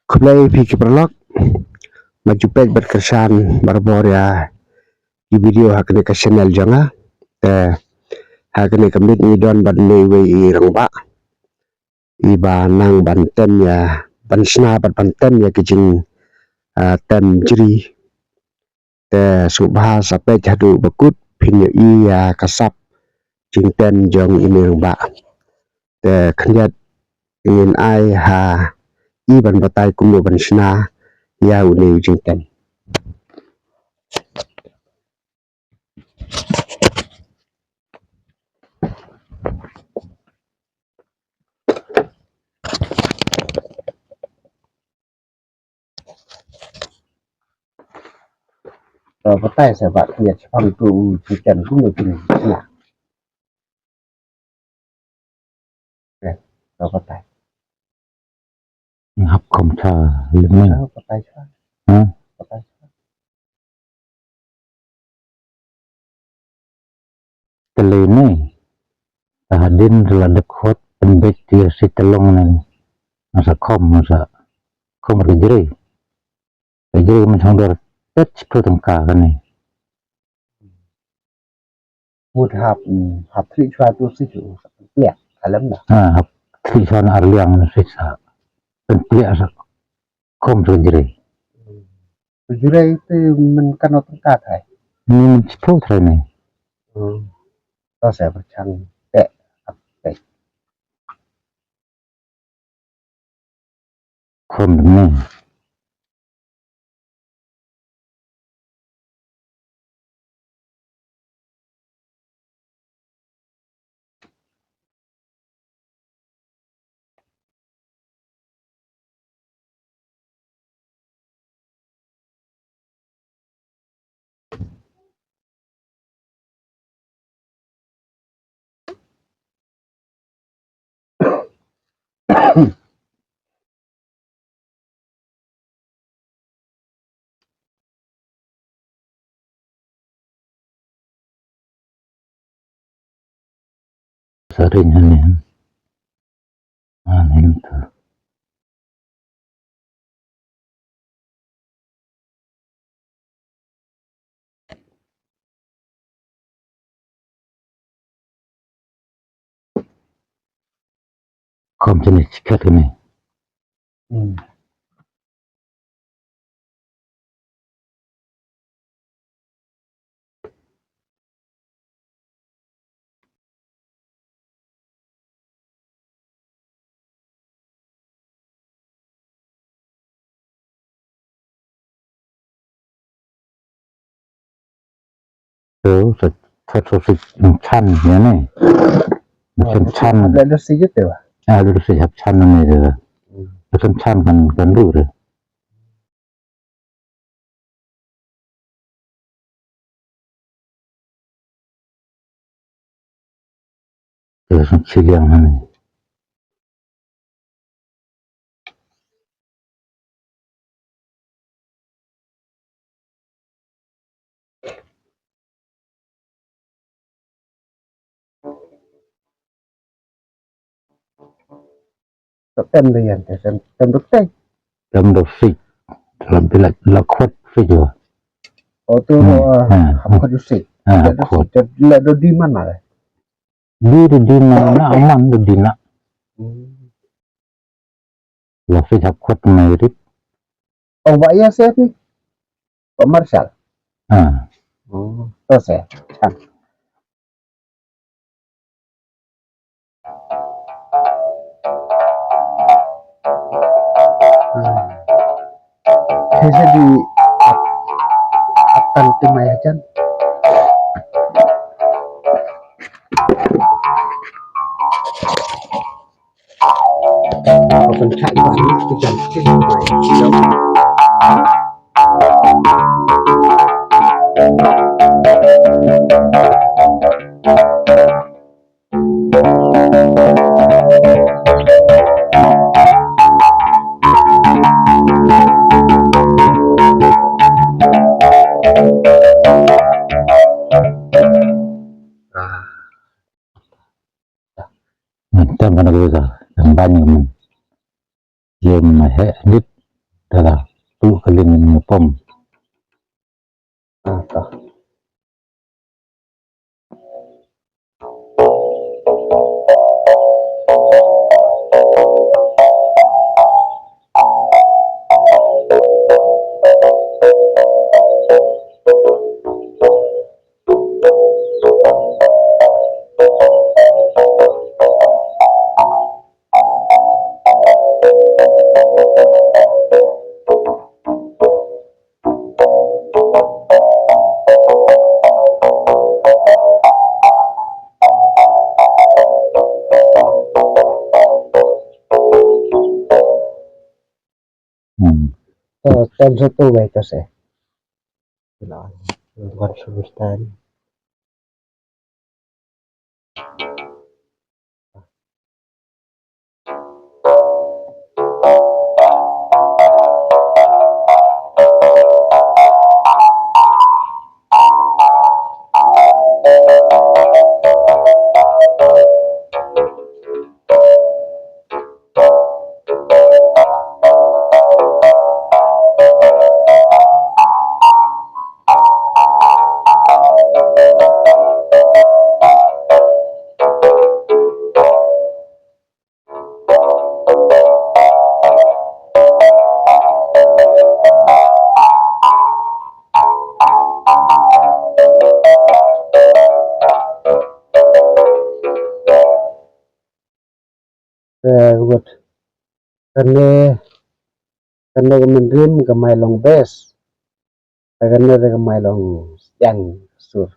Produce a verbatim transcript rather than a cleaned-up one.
Khublei phi ki paralok. Nga ju peit bad kyrshan barabor ïa ki video ha kane ka channel jong nga. Te ha kane ka miet ngi don bad une uwei i rangbah iba nang ban tem ïa, ban shna bad ban tem ïa ki jing, ah, tem jri. Te sngewbha sa peit haduh ba kut phin ïohi ïa ka sap jingtem jong une u rangbah. Te khyndiat ngin ai ha i ban batai kumno ban shna ïa une u jingtem. To batai sa ba khyndiat shaphang utu u jingtem kumno phin shna. Okey, to batai. Nga hap khom cha lem ne. To batai cha. Ha? Batai cha. Te lei ne. Te hadien te la dep khot pynbeit ïa shi tylong ne. Nga sa khom, nga sa khom ka jrei. Ka jrei ka mynsong dor tet shiphew tyngka kane. Mut hap, mm, hap thli chwa tu shi chu, pliak, alam da. Ha, hap thli chwa na arliang na shi sa. Pen pliak sa. Khom sa jrei. Sa jrei te men kano tyngka thai? Ni men shiphew thai ne. Hmm. To sa pyrchang te, ap te. Khom ne. Sa ring hangne. Hangne tu. Khom sini sikat kane. Hmm. To, sa, sa, sa, sa, chan, ïa ne. Sa chan. Hap leh lus sih jut te ba? Ah, lus sih hap chan ne te. Hmm. Sa chan kan, kan ru te. Te sa chiliang hangne. Tem da ïan te, tem, tem da tei. Tem da fik. La bilat, la khot fik wa. Oh, tu, hmm, uh, hmm, hap khot da fik. Ah, la da khot. Fik, la da di man ma le. Di, di, di man na, man da di na. Hmm. La fik hap khot mai rit. Oh, ba ïa se fik. Ba Marshall. Ah. Oh, to se. Ah. Hmm. Te sa di ap, ap tang te mai hajan. Ngan tem kana ka ka ban ni mun. Ïa ma heh dit da la tu ka ling in pom. Ah, ta. Hmm. To, tem sa tu bai ka se. Wan suruh time. Eh, wut. Kane, kane ka mynrim ka mai long best. Kane ka mai long siang sur.